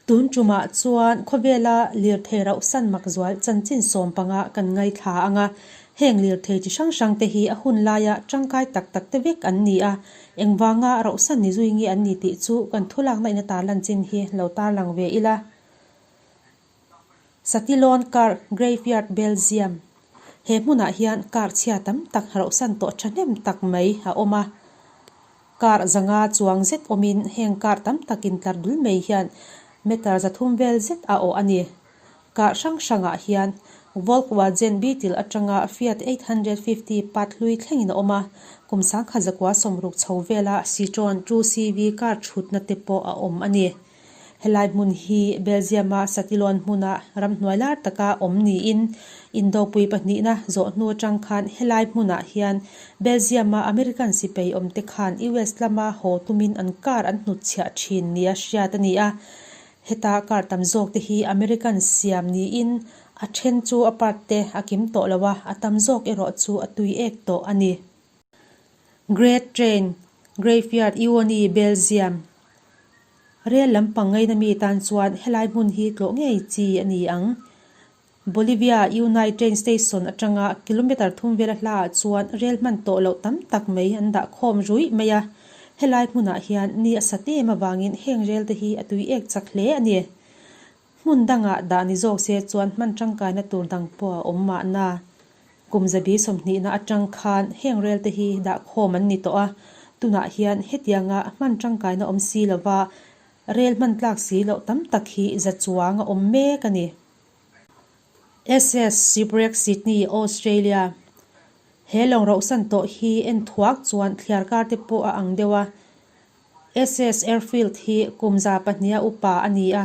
Tun tumah chuan khawvela lirthei rauhsan mak zual chanchin sawmpanga kan ngaithla ang a, heng lirthei chi hrang hrang te hi a hun laia tangkai tak tak te vek an ni a, engvanga rauhsan ni zui nge an ni tih chu kan thulakna in a tarlan chin hi lo tarlang ve ila. Satilon Car Graveyard Belgium He hmunah hian car chhia tam tak rauhsan tawh thahnem tak mai a awm a. Car zanga chuang zet awmin heng car tam tak intlar dul mai hian meter zathum vel zet a awh a ni. Car hrang hrangah hian Volkwagen Beetle atanga Fiat 850 pat hlui thlengin a awm a, kum sangkhat zakua sawmruk chho vela Citroen 2CV car thutna te pawh a awm a ni. Helai hmun hi Belgium-a Satilawn hmuna ramhnuai lar taka awm niin Indopui pahnihna zawh hnu atang khan helai hmunah hian Belgium-a American sipai awmte khan US lama haw tumin an car an hnutchhiah thin nia hriat a ni a. Heta car tam zawk te hi American siam niin a then chu a part te a kim tawh lo a, a tam zawk erawh chu a tui ek tawh a ni. Great Train, Graveyard Iwony, Belgium. Rel lampang ngaina mi tan chuan helai hmun hi tlawh ngei chi a ni ang. Bolivia Unai Train Station atanga kilometre thum vela hlaah chuan rel hman tawh loh tam tak mai an dah khawm ruih mai a. Helai hmunah hian ni a sat em avangin heng rel te hi a tui ek chak hle a ni. Hmun dangah dah ni zawk se chuan hman tangkaina tur dang pawh a awm mahna. Kum zabi sawmhnihna atang khan heng rel te hi dah khawm an ni tawh a, tunah hian hetianga hman tangkaina awm si lova rel hman tlak si loh tam tak hi za chuang a awm mek a ni. SS Shipwreck Sydney, Australia He lawng rohsan tawh hi en thuak chuan thliarkar te pawh a ang deuh a, SS Airfield hi kum 200 upa a ni a,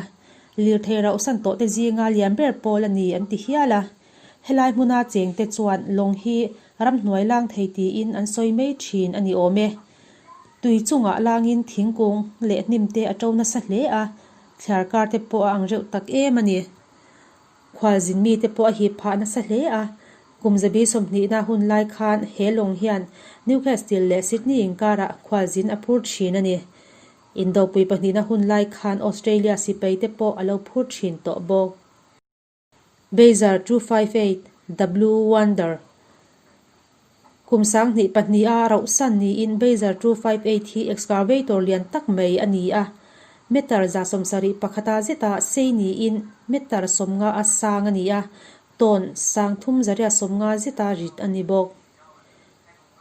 lirthei rauhsan tawhte zinga lian ber pawl a ni an ti hial a. Helai hmuna chengte chuan lawng hi ramhnuai lang thei tiin an sawi mai thin a ni awm e. Tui chungah langin thingkung leh hnimte a to nasa hle a, thliarkar te pawh a ang reuh tak em a ni. Khualzin mite pawh a hip phah nasa hle a, kum zabi sawmhnihna hun lai khan he lawng hian Newcastle leh Sydney inkarah khualzin a phur thin a ni. Indopui pahnihna hun lai khan Australia sipai te pawh a lo phur thin tawh bawk. Bezer 258 W Wonder Kum 2002 a rauhsan niin Bezer 258 hi excavator lian tak mai a ni a. Meter 71 a zeta sei niin meter 50 a sang a ni a, tawn 3350 zeta rit a ni bawk.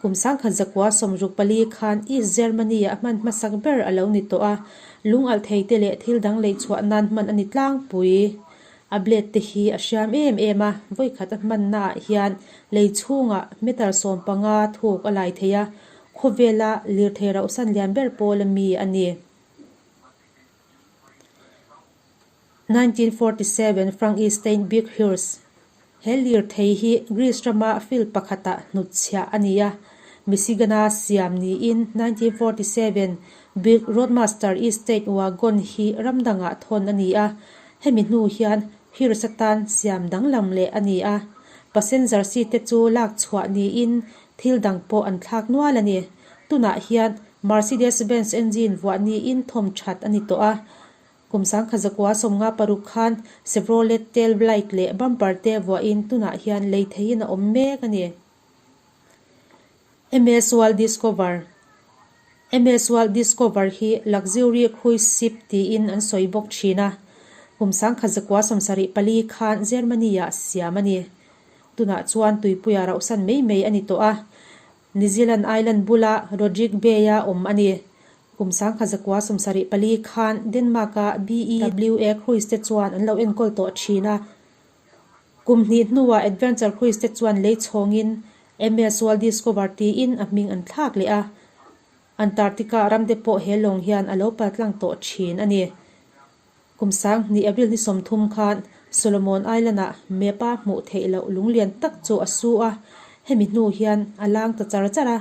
Kum 1964 khan East Germany-ah a hman hmasak ber a lo ni tawh a, lung alh thei te leh thil dang lei chhuah nan hman a ni tlangpui. A blade te hi a hriam em em a, vawikhat a hmannaah hian lei chhungah meter 15 thuk a lai thei a, khawvela lirthei rauhsan lian ber pawl a mi a ni. 1947 Frank E. Stein Big Hearse He lirthei hi Greece rama field pakhatah hnutchhiah a ni a, Michigan-a siam niin 1947 Buick Roadmaster Estate Wagon hi ram dangah thawn a ni a, hemi hnu hian Hearse atan siam danglam leh a ni a. Passenger seat te chu lak chhuah niin thil dang pawh an thlak nual a ni. Tunah hian Mercedes-Benz engine vuah niin thawm that a ni tawh a. Kum 1956 khan Chevrolet tail light leh bumper te vuahin tunah hian lei theihin a awm mek a ni. MS World Discover MS World Discover hi Luxury Cruise Ship tiin an sawi bawk thin a. Kum 1974 khan Germany-ah siam a ni. Tunah chuan tuipuia rauhsan mai mai a ni tawh a. New Zealand Island bula Rodrigue Bay-a awm a ni. Kum 1974 khan Denmark-a BEWA Cruise te chuan an lo enkawl tawh thin a. Kum hnih hnuah Adventure Cruise te chuan lei chhawngin MS World Discover tiin a hming an thlak leh a. Antarctica ram te pawh he lawng hian a lo paltlang tawh thin a ni. Kum 2000 April ni 30 khan Solomon Island-ah map-a hmuh theih loh lunglian tak chu a su a, hemi hnu hian a lang ta char char a,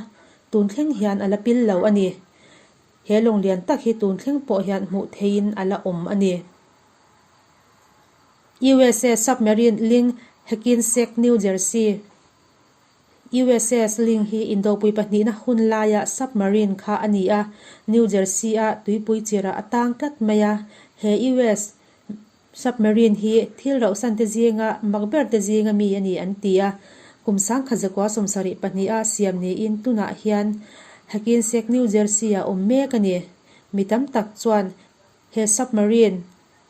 tun thleng hian a la pil lo a ni. He lunglian tak hi tun thleng pawh hian hmuh theihin a la awm a ni. USA Submarine Ling Hackensack, New Jersey. USS Ling hi Indopui pahnihna hun laia submarine kha a ni a, New Jersey-a tuipui chirah a tang tlat mai a. He US. Submarine hi thil rauhsan te zinga mak ber te zinga mi a ni an ti a. Kum 1972 a siam niin tunah hian Hackensack, New Jersey ah awm mek a ni. Mi tam tak chuan he submarine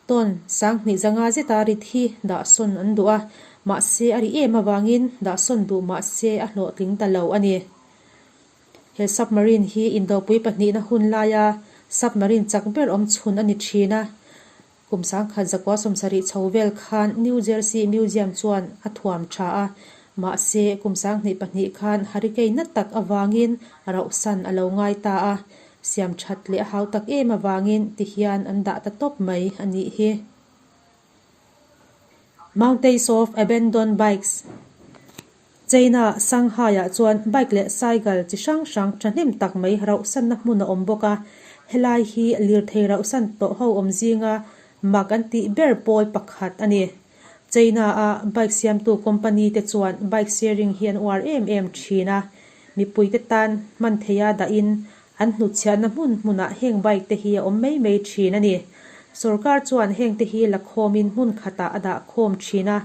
tawn 2500 zeta rit hi dahsawn an duh a, mahse a ri em avangin dahsawn duh mahse a hlawhtling ta lo a ni. He submarine hi indopui pahnihna hun laia submarine chak ber awm chhun a ni thin a. Kum 1970 chho vel khan New Jersey Museum chuan a thuam tha a, mahse kum 2002 khan hurricane na tak avangin rauhsan a lo ngai ta a, siam that leh a hau tak em avangin tihian an dah ta tawp mai a nih hi. Mountains of Abandoned Bikes China, Shanghai-ah chuan bike leh cycle chi hrang hrang thahnem tak mai rauhsanna hmun a awm bawk a. Helai hi lirthei rauhsan tawh ho awm zinga mak an tih ber pawl pakhat a ni. China-a bike siamtu company te chuan bike sharing hi an uar em em thin a. Mipuite tan hman theia dahin An hnutchhiahna hmun hmunah heng bike te hi a awm mai mai thin a ni. Sorkar chuan heng te hi la khawmin hmun khatah a dah khawm thin a,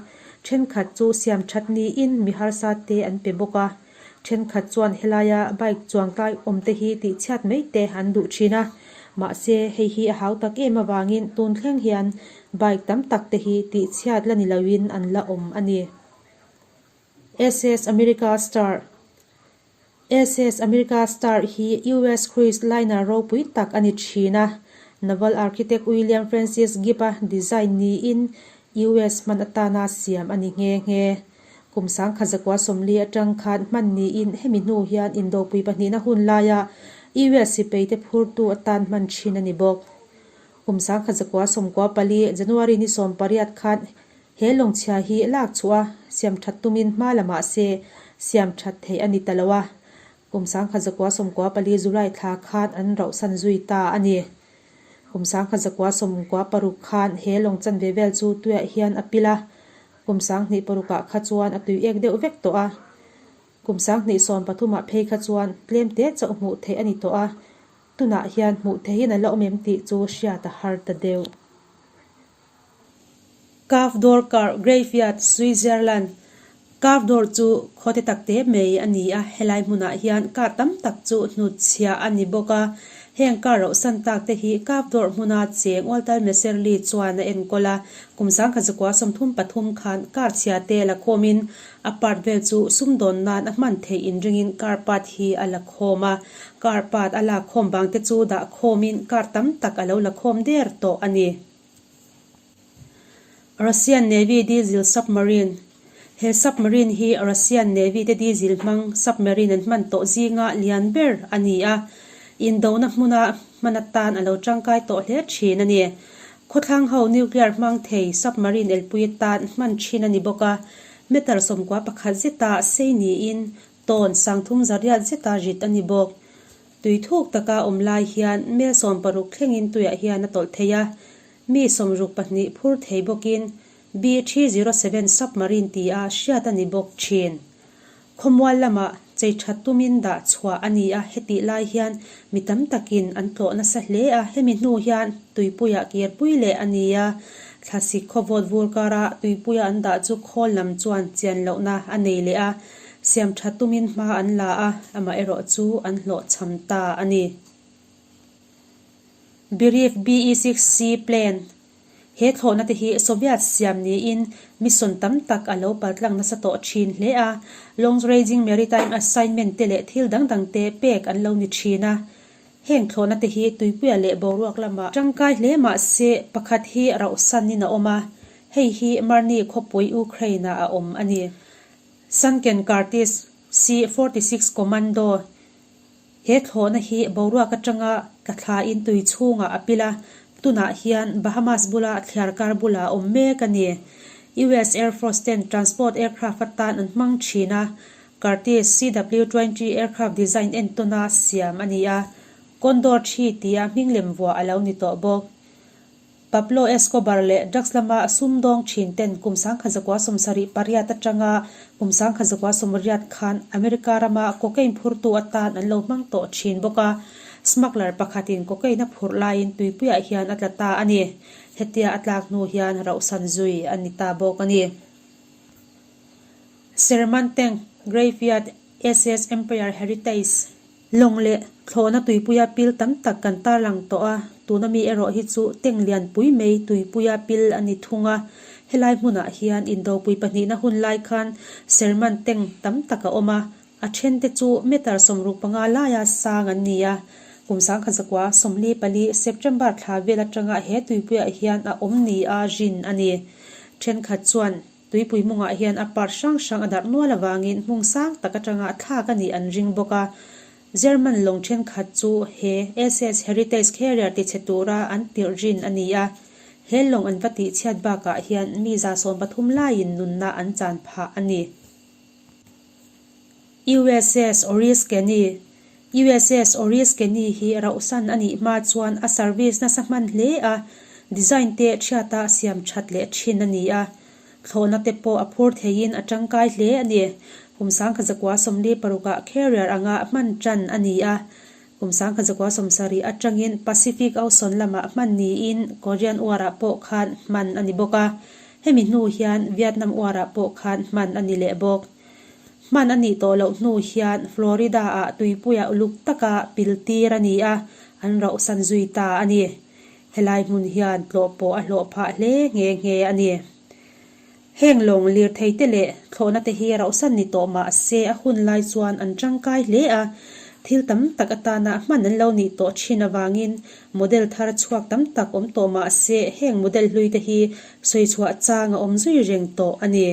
thenkhat chu siam that niin mi harsa te an pe bawk a. Thenkhat chuan helaia bike chuangtlai awm te hi tihchhiat mai te an duh thin a. Mahse, hei hi a hau tak em avangin tun thleng hian bike tam tak te hi tihchhiat la ni loin an la awm a ni. SS America Star. SS America Star hi US cruise liner ropui tak a ni thin a. Naval architect William Francis Gibb-a design niin US hman atana siam a ni nghe nghe. Kum 1940 atang khan hman niin hemi hnu hian indopui pahnihna hun laia US sipaite phurtu atan hman thin a ni bawk. Kum 1994 January ni 18 khan He lawngchhia hi lak chhuah a, siam that tumin hma la mah se, siam that theih a ni ta lo a. Kum 1994 July thla khan an rauhsan zui ta a ni. Kum 1996 khan he lawng chanve vel chu tuiah hian a pil a, kum 2006 ah kha chuan a tui ek deuh vek tawh a. Kum 2013 ah phei kha chuan tlem te chauh hmuh theih a ni tawh a, tunah hian hmuh theihin a la awm em tih chu hriat a har ta deuh. Kafdorkar Graveyard, Switzerland, Kafdor chu khaw te tak te mai a ni a, helai hmunah hian car tam tak chu hnutchhiah a ni bawk a. Heng car rauhsan tak te hi Kafdor hmuna cheng Walter Messerli chuan a enkawl a, kum 1933 khan car chhia te la khawmin a part vel chu sumdawn nan a hman theih inringin car part hi a la khawm a. Car part a lak khawm vang te chu dah khawmin car tam tak a lo la khawm der tawh a ni. Russian Navy Diesel Submarine He submarine hi Russian Navy te diesel hmang submarine an hman tawh zinga lian ber a ni a, indona hmuna hman atan a lo tangkai tawh hle thin a ni. Khawthlang ho nuclear hmang thei submarine elpui atan hman thin a ni bawk a, meter 11 zeta sei niin tawn 300 zeta rit a ni bawk. Tui thuk taka awm lai hian mel 60 thlengin tuiah hian a tawlh thei a, mi 62 phur thei bawkin B-307 submarine tia hriat a ni bawk thin. Khawmual lamah chei that tumin dah chhuah a ni a, hetih lai hian mi tam takin an tlawh nasa hle a, hemi hnu hian tuipuiah kirpui leh a ni a, thlasik khawvawt vur kara tuipuia an dah chu khawl lam chuan chian lohna a nei leh a, Siam tha tumin hma an la a, amaherawh chu an hlawhchham ta a ni. Beriev BE-6C plane He thlawhna te hi Soviet siam niin mission tam tak a lo paltlang nasa tawh thin hle a, Long Ranging Maritime Assignment te leh thil dang dang te pek an lo ni thin a. Heng thlawhna te hi tuipuia leh boruak lamah tangkai hle mah se pakhat hi rauhsanin a awm a, hei hi Marni khawpui Ukraine-ah a awm a ni. Sunken Curtiss C-46 Commando He thlawhna hi boruak atanga ka thlain tui chhungah a pil a, tunah hian Bahamas bula thliarkar bulah a awm mek a ni. US Air Force ten transport aircraft atan an hmang thin a, Curtiss CW-20 aircraft design entawna siam a ni a, Condor thi tia hming lem vuah a lo ni tawh bawk. Pablo Escobar leh drugs lama sumdawng thin ten kum 1978 atanga kum 1980 khan America rama cocaine phurtu atan an lo hmang tawh thin bawk a. Smuggler pakhatin cocaine a phurh laiin tuipuiah hian a tla ta a ni. Hetia a tlak hnu hian rauhsan zui a ni ta bawk a ni. Serman Tank Graveyard SS Empire Heritage Lawng leh thlawhna tuipuia pil tam tak kan tarlang tawh a, tuna mi erawh hi chu tank lianpui mai tuipuia pil a ni thung a. Helai hmunah hian indopui pahnihna hun lai khan Serman tank tam tak a awm a, A thente chu meter 65 laia sang an ni a, kum 1944 September thla vel atanga he tuipuiah hian a awm ni a rin a ni. Thenkhat chuan tuipui mungah hian a part hrang hrang a darh nual avangin hmung sang tak atanga thlak a nih an ring bawk a. German lawng thenkhat chu he SS Heritage Carrier tichhe tura an tirh rin a ni a. He lawng an va tihchhiat bakah hian mi 13 laiin nunna an chan phah a ni. USS Oriskany USS Oriskany hi rauhsan a nih hma chuan a service nasa hman hle a, design te thiata siam that leh thin a ni a. Thlawhna te pawh a phur theiin a tangkai hle a ni. Kum 1946 ah carrier anga hman tan a ni a. Kum 1970 atangin Pacific Ocean lamah hman niin Korean War-ah pawh khan hman a ni bawk a. Hemi hnu hian Vietnam War-ah pawh khan hman a ni leh bawk. Hman a nih tawh loh hnu hian Florida-ah tuipuia uluk taka pil tir a ni a, an rauhsan zui ta a ni. Helai hmun hian tlawh pawh a hlawh phah hle nghe nghe a ni. Heng lawng lirthei te leh thlawhna te hi rauhsan ni tawh mah se a hun lai chuan an tangkai hle a, thil tam tak atana hman an lo nih tawh thin avangin model thar chhuak tam tak awm tawh mah se heng model hlui te hi sawi chhuah chang a awm zui reng tawh a ni.